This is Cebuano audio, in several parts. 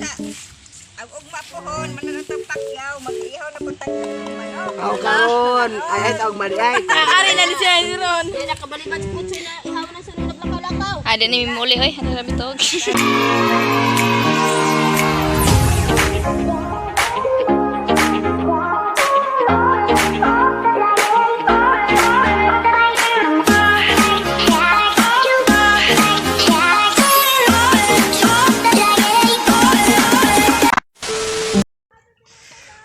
Sa ang ugma pohon mananatang pakyaw, mag-ihaw na puntang manok. Aw karon, ay ay tawag mali ay. Ari na ni siya ni Ron. Hindi nakabaliban si Putsoy na ihaw na sa nung naglakaw-lakaw. Adi ni muli oy, ano rabi tog.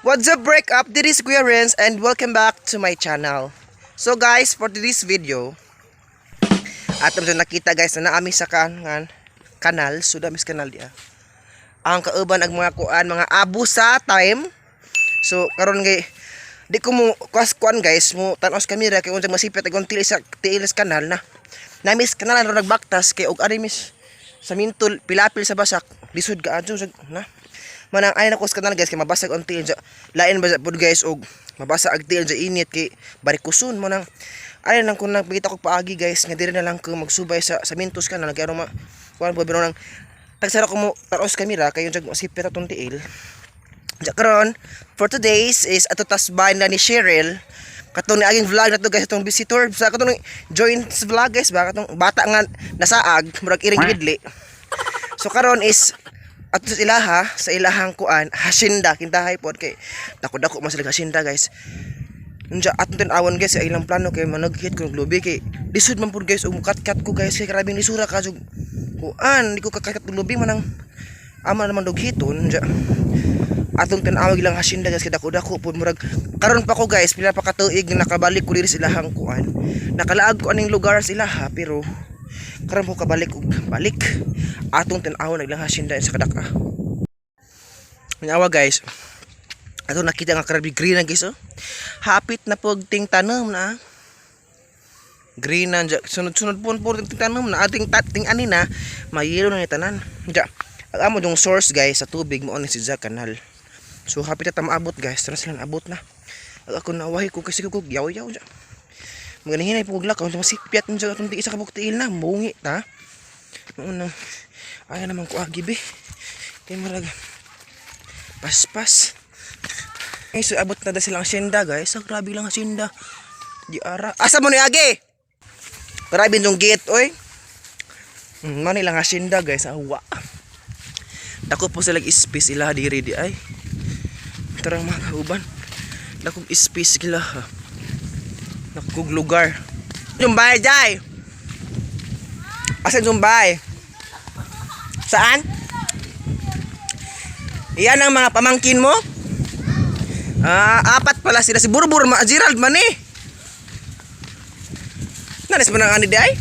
What's up, break up? This is Kuya Renz and welcome back to my channel. So guys, for today's video, at so nakita guys na naami sa kanal, so damis kanal diya. Ang kauban ang mga kuan, mga abo sa time. So karon kay di ko mo kuas kuan guys, mo tan-aw sa kamera kay unsang masipit ag tiil sa tiil sa kanal na. Namis kanal ron nagbaktas kay og ari mis sa mintol pilapil sa basak lisod ka adto sa na. Manang ay nako sa kanal guys kay mabasag ang tiil sa lain ba sa pud guys og mabasa ang tiil sa init kay barikuson mo nang ay lang kung nagpakita ko paagi guys nga diri na lang ko magsubay sa sa mintos kanal kay aron ma kuan po pero nang tagsara ko mo taros kamera kay unsang masipit atong tiil. Ja karon for today's is ato tasbay na ni Cheryl katong ni aging vlog na to guys, atong visitor sa katong join sa vlog guys ba, katong bata nga nasaag murag iring gidli. So karon is ato sa ilaha, sa ilahang kuan hacienda, kintahay pod kay dako-dako man sila hacienda guys. Unja atong tan-awon guys sa ilang plano kay managhit ko lubi kay lisod man pud guys og mukat-kat ko guys kay grabeng lisura ka jud kuan, di ko kakat og lubi man ang ama naman dughiton. Unja atong tan-awag ilang hacienda guys kay dako-dako pud, murag karon pa ko guys pila pa ka tuig nga nakabalik ko diri sa ilahang kuan, nakalaag ko aning lugar sa ilaha pero karon ko kabalik og balik atong tan-awon ang ilang hacienda sa kadaka. Minawa guys, ato nakita nga grabe green na guys oh. Hapit na pog ting tanom na. Green na dya. Sunod-sunod po po ting tanom na ating ting ani na mayelo na ni tanan. Dya. Ang amo yung source guys sa tubig mo ni si Jack Canal. So hapit na ta maabot guys, tara sila naabot na. Ag ako nawahi ko kasi ko yaw-yaw dya. Maganihinay po og lakaw, masipyat mo sa atong tiis sa kabuk tiil na, mungi ta. Noon na, ay naman ko agi be. Kay murag paspas. Ay, so abot na da silang asyenda guys. Ang grabe lang asyenda. Di ara. Asa mo ni agi? Grabe yung gate oy. Man ilang asyenda guys. Awa. Dako po sila space ila diri di ay. Tara mga kauban. Dakong space gila ha. Dakong lugar. Jumbay jay. Asa jumbay? Saan? Iyan ang mga pamangkin mo? Ah, apat pala sila. Si Burbur, ma Gerald man eh. Nanis mo nang ani di ay?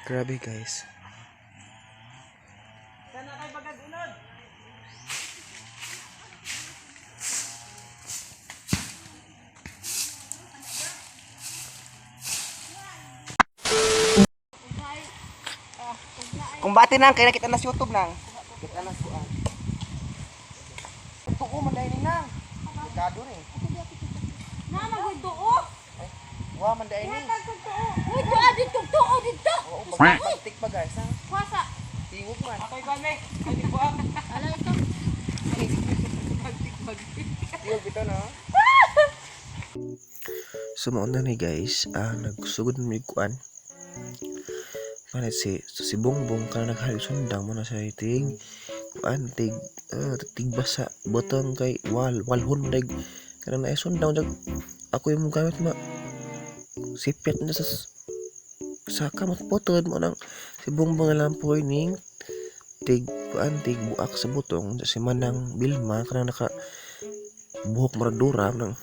Grabe guys. Kumbate nang kaya kita na sa YouTube nang. Kita na kuan. Tuo man dai ni nang. Dekado ni. Na magduo. Wa man dai ni. Uy, tuo dito, tuo dito. Oo, pagtik pa guys ha. Kwasa. Tingog man. Ala ito. Tingog bitaw na. So mao na ni guys, nagsugod na mi kuan. Manit si so, si Bongbong kana naghalik sundang mo na siya tig kuan tig tig basa botong kay wal walhon man dag kana na sundang jag ako yung gamit ma sipyat na sa kamot potod mo nang si Bongbong na lang po ning tig kuan tig buak sa butong si Manang Bilma kana naka buhok maradura nang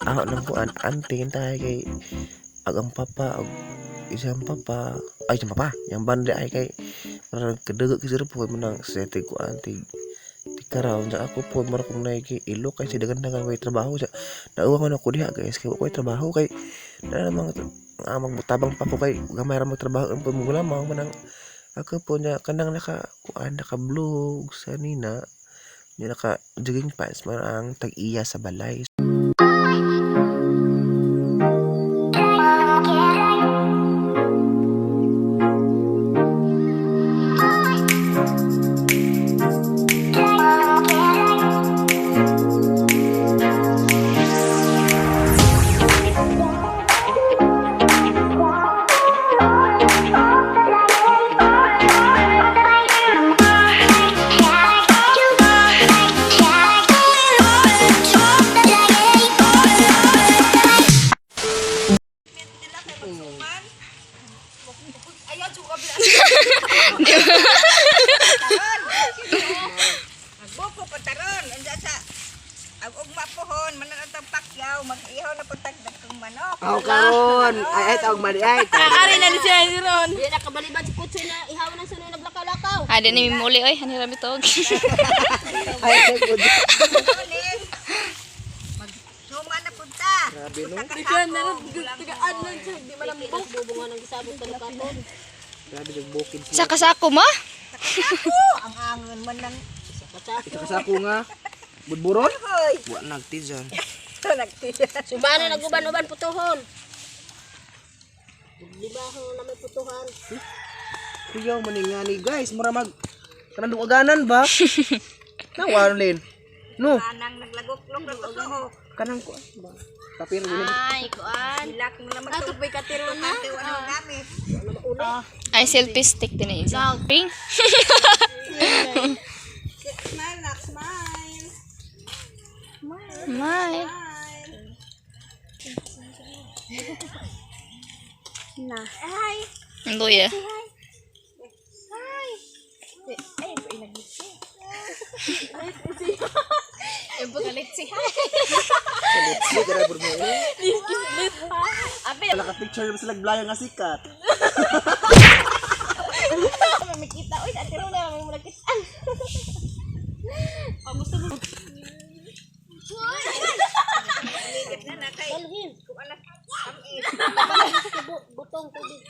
aw nang kuan ante tayo kay ag ang papa og isang papa ay isang papa yang banda ay kay marang kadaga kasi po manang sa tig kuan tig tig karaon sa ako po mara kong naiki ilo kay si dagan dagan way trabaho sa nauwa ko na ko diha guys kay wa ko'y trabaho kay na namang amang mutabang pa ko kay gamay ra magtrabaho ang pamugulamaw manang ako po niya kanang naka kuan naka blue sa nina niya naka jogging pants man ang tag-iya sa balay. putag dagkong manok. Aw karon. Ay ay tawag man ay. Ari na ni siya si Ron. Di na kabalibad si Kutsoy na ihaw ng sunog naglakaw-lakaw. Adi ni muli oy, hani rami tog. Ay ay ko. Ulit. Magsuma na punta. Grabe no. Tagaan lang siya, di malambok. Bubunga ng gisabot kalukaton. Grabe yung bukid Sa kasako mo? Ako, ang angon man ng Ito kasako nga. Budburon? hoy. Wa nagtijan. Ito nagtiya. Subano naguban-uban putuhon. Libaho na may putuhan. Kuyaw maningani guys, mura mag kanang duaganan ba? Nawa lin. No, Anang naglagok-lok na to. kanang ko ba. Tapir gud. Ay, kuan. Hilak mo naman Ato pa'y katiro na. Ano gamit. Ay selfie stick din na isa. Ping. Smile na, smile. Mai. Na. Ay. Luya. Sige grabe mo. Wala ka picture mo sila blayang nga sikat. Mamikita. Uy, atiro na may mulakitan. Ligat na na kay. Dalhin. Kung anak, tamis. Butong tubig.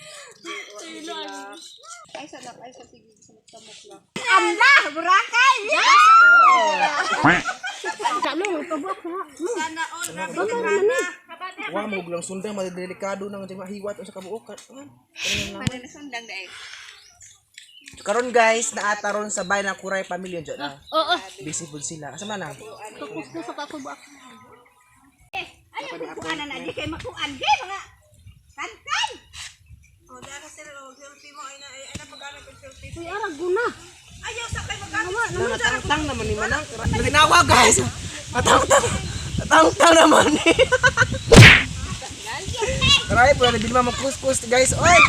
Amla, Boracay. Sana all grabe ka na. Wa mo lang sundang madelikado nang jang mahiwat sa kabuokan. Ano na sundang dai. Karon guys, naata ron sa bahay na Kuray Pamilya dyan na. Oo. Busy food sila. Asa man na? Kakus na sa kakuba. Ayaw kung kuanan na di kay makuan di mga kantan. Oh, dara sila og selfie mo ay na ay na pag-anak og selfie. Uy, arag guna. Ayaw sa kay magamit. Natangtang naman ni Manang. Natinawa guys. Natangtang. Natangtang naman ni. Grabe po, hindi naman magkuskus guys. Oy!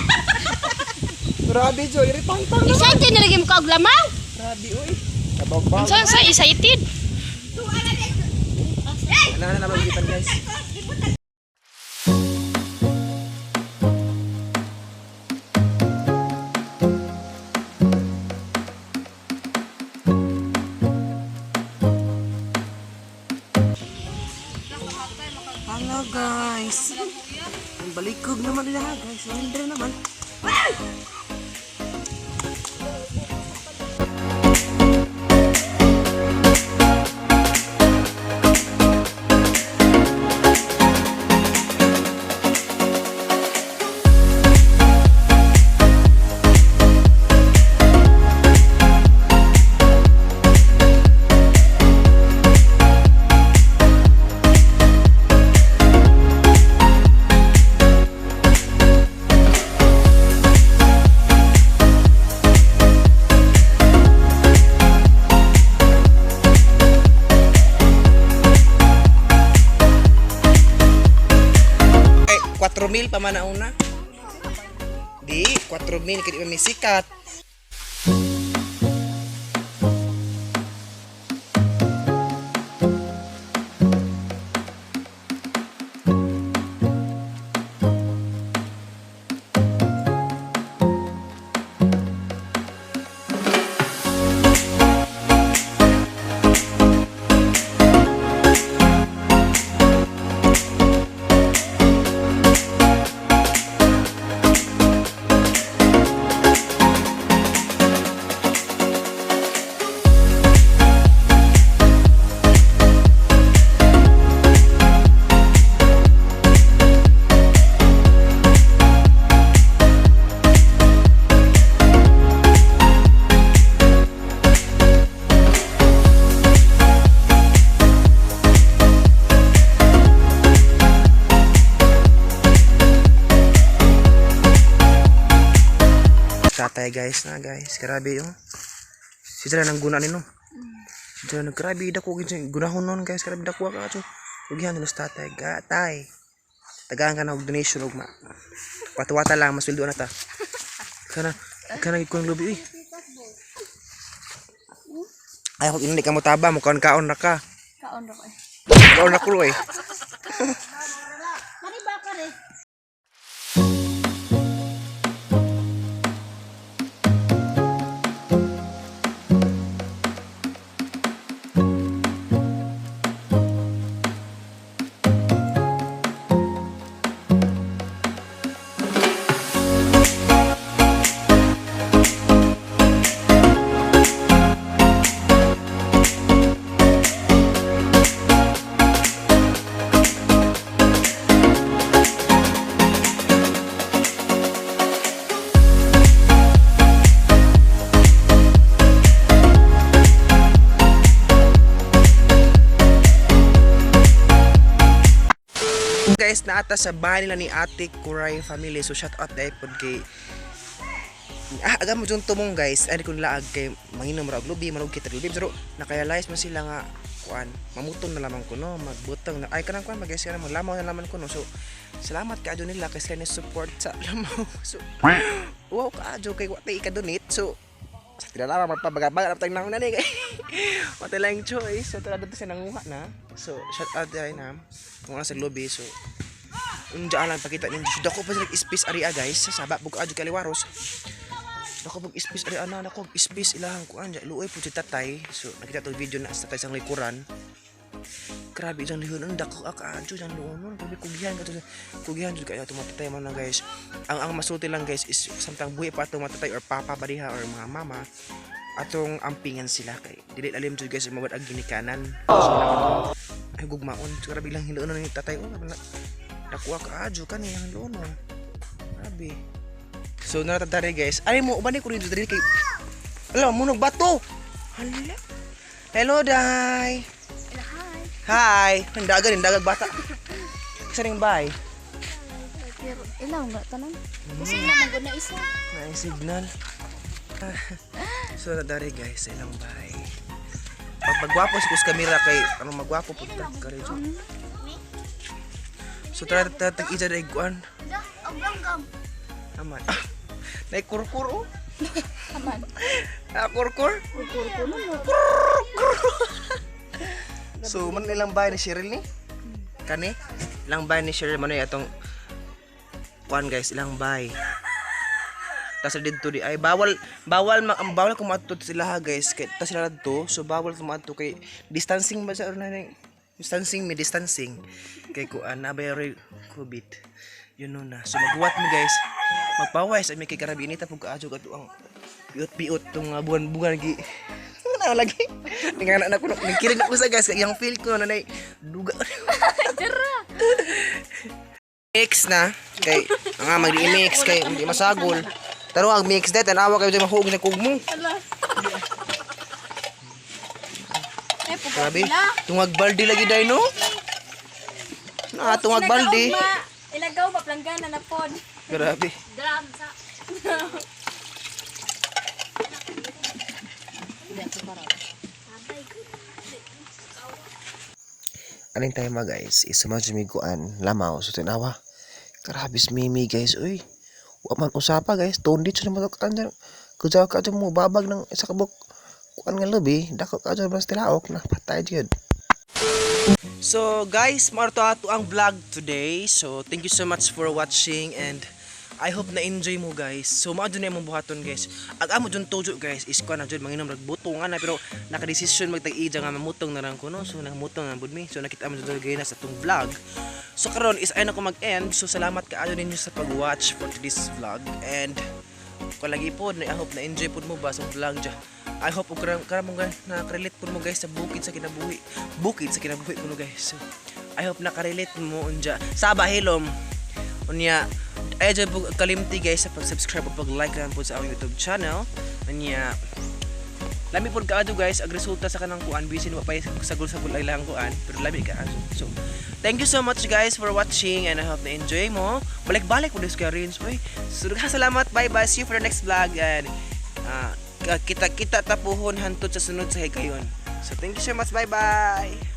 Grabe Jo, iri tangtang naman. Excited na lagi mo kaog lamang. Grabe oy. Kabagbag. Unsa sa excited? Ano na naman gitan guys. Hello guys. Ang balikog naman nila guys. Surrender naman. Eh, 4,000 pa man na una. Di, 4,000 kay di pa may sikat. Tatay guys na guys, grabe oh. Sila nang guna nino. Sila nang grabe dako gid gunahon nun guys, grabe dako ka ato. Kugihan nilo sa tatay, gatay. Tagaan ka na og donation ugma. Wata-wata lang masweldo na ta. Kana kana gid ko ang lubi uy. Ay ako inuni ka mo taba mo kaon kaon ra ka. Kaon ra ko. Kaon ra ko eh. Guys, naata sa bahay nila ni Ate Kuray family. So shout out dahil pod kay aga mo dyan tumong guys. Ay kung laag kay manginom ra og lubi, manog kita lubi. Pero nakarealize man sila nga kuan, mamutong na lamang ko no, magbutang na ay kanang kuan guys, kanang maglamaw na lamang ko no. So salamat kaadyo nila kay sila ni support sa lamaw. So wow kaadyo kay wa tay ka-donate. So sa tinalaman magpabagabaga na tayong nanguna ni kay wala lang choice. So tara dito siya nanguha na. So shout out dahil na kung sa lobby. So unja lang pakita ninyo. So dako pa sila space area guys sa saba bug adyo kaliwaros. Dako pag space area na nako space ilahang kuan ja luoy pud si tatay. So nakita to video na sa tatay sang likuran. Grabe isang lihon ang dako ka adyo sang luonon. Grabe kugihan ka to. Kugihan jud kayo atong matatay man na guys. Ang masulti lang guys is samtang buhi pa atong matatay or papa ba diha or mga mama atong ampingan sila kay dili lalim jud guys mawad ang ginikanan. So, ay gugmaon. So, grabe lang hiluonon ni tatay oh na nakuha ka adyo kani ang hiluonon. Grabe. So naratadari guys. Ay mo uban ni ko rin diri kay Alam mo bato. Hala. Hello day. Hi. Hi. Dagan dagag bata. Isa ring bye. Pero ilaw nga tanan. Kasi naman gud na isa. Na signal. So nadari guys, ilang bye. Pag magwapo si kus kamera kay ano magwapo pud ta karejo. So tara tara tag ija day kuan. Aman. Ah, nay kurkur oh. Aman. Ah, kurkur. Kurkur man mo. So man ilang bahay ni Cheryl ni? Kani? Ilang bahay ni Cheryl man atong kuan guys, ilang bahay. Tas didto di ay bawal bawal ma, ang bawal kumadto sila ha guys kay tas sila didto so bawal kumadto kay distancing ba sa na distancing may distancing kay kuan na bay COVID yun no na so maghuwat mi guys magpawais ay may kay karabi inita pug kaadyo kadto ang biot-biot tong mga buwan-buwan gi na lagi ningana na ko nagkirig na ko sa guys kay yang feel ko na nay duga. Mix na kay nga mag-mix kay hindi masagol. Pero ang mix dat tanawa kayo dyan mahuog na kugmo. Eh, pugo Grabe. sila. Tungag balde lagi day no. Na tungag balde. Ilagaw ba planggana na pod. Grabe. Drum sa. Aning time ah, guys, is sumadyo mi kuan lamaw so tinawa. Karabis mimi guys, uy. Wa man usapa guys, tondit sa naman kan dyan. Kujaw ka dyan mo babag ng isa ka buok kuan nga lubi, dako ka dyan mas tilaok na patay jud. So guys, marto ato ang vlog today. So thank you so much for watching and I hope na enjoy mo guys. So mao jud na imong buhaton guys. Ag amo jud tujo guys is kuan na jud manginom rag butong ana pero nakadesisyon magtag-ija nga mamutong na lang ko no. So nagmutong na bud mi. So nakita mo jud gay na sa atong vlog. So karon is ay na ko mag-end. So salamat kaayo ninyo sa pag-watch for today's vlog and ko lagi po na I hope na enjoy po mo ba sa vlog dya. I hope og karam karam mo nakarelate po mo guys sa bukid sa kinabuhi. Bukid sa kinabuhi po no guys. So, I hope nakarelate mo unja. Saba hilom. Unya ay dyan po kalimti guys sa pag-subscribe o pag-like lang po sa aming YouTube channel. Unya lami pod kaadto guys ang resulta sa kanang kuan bisin wa pa sagol-sagol ay lang kuan pero lami kaadto. So thank you so much guys for watching and I hope na enjoy mo. Balik-balik po this kay Rins. Uy, so salamat. Bye bye. See you for the next vlog and kita-kita tapuhon hantod sa sunod sa higayon. So thank you so much. Bye bye.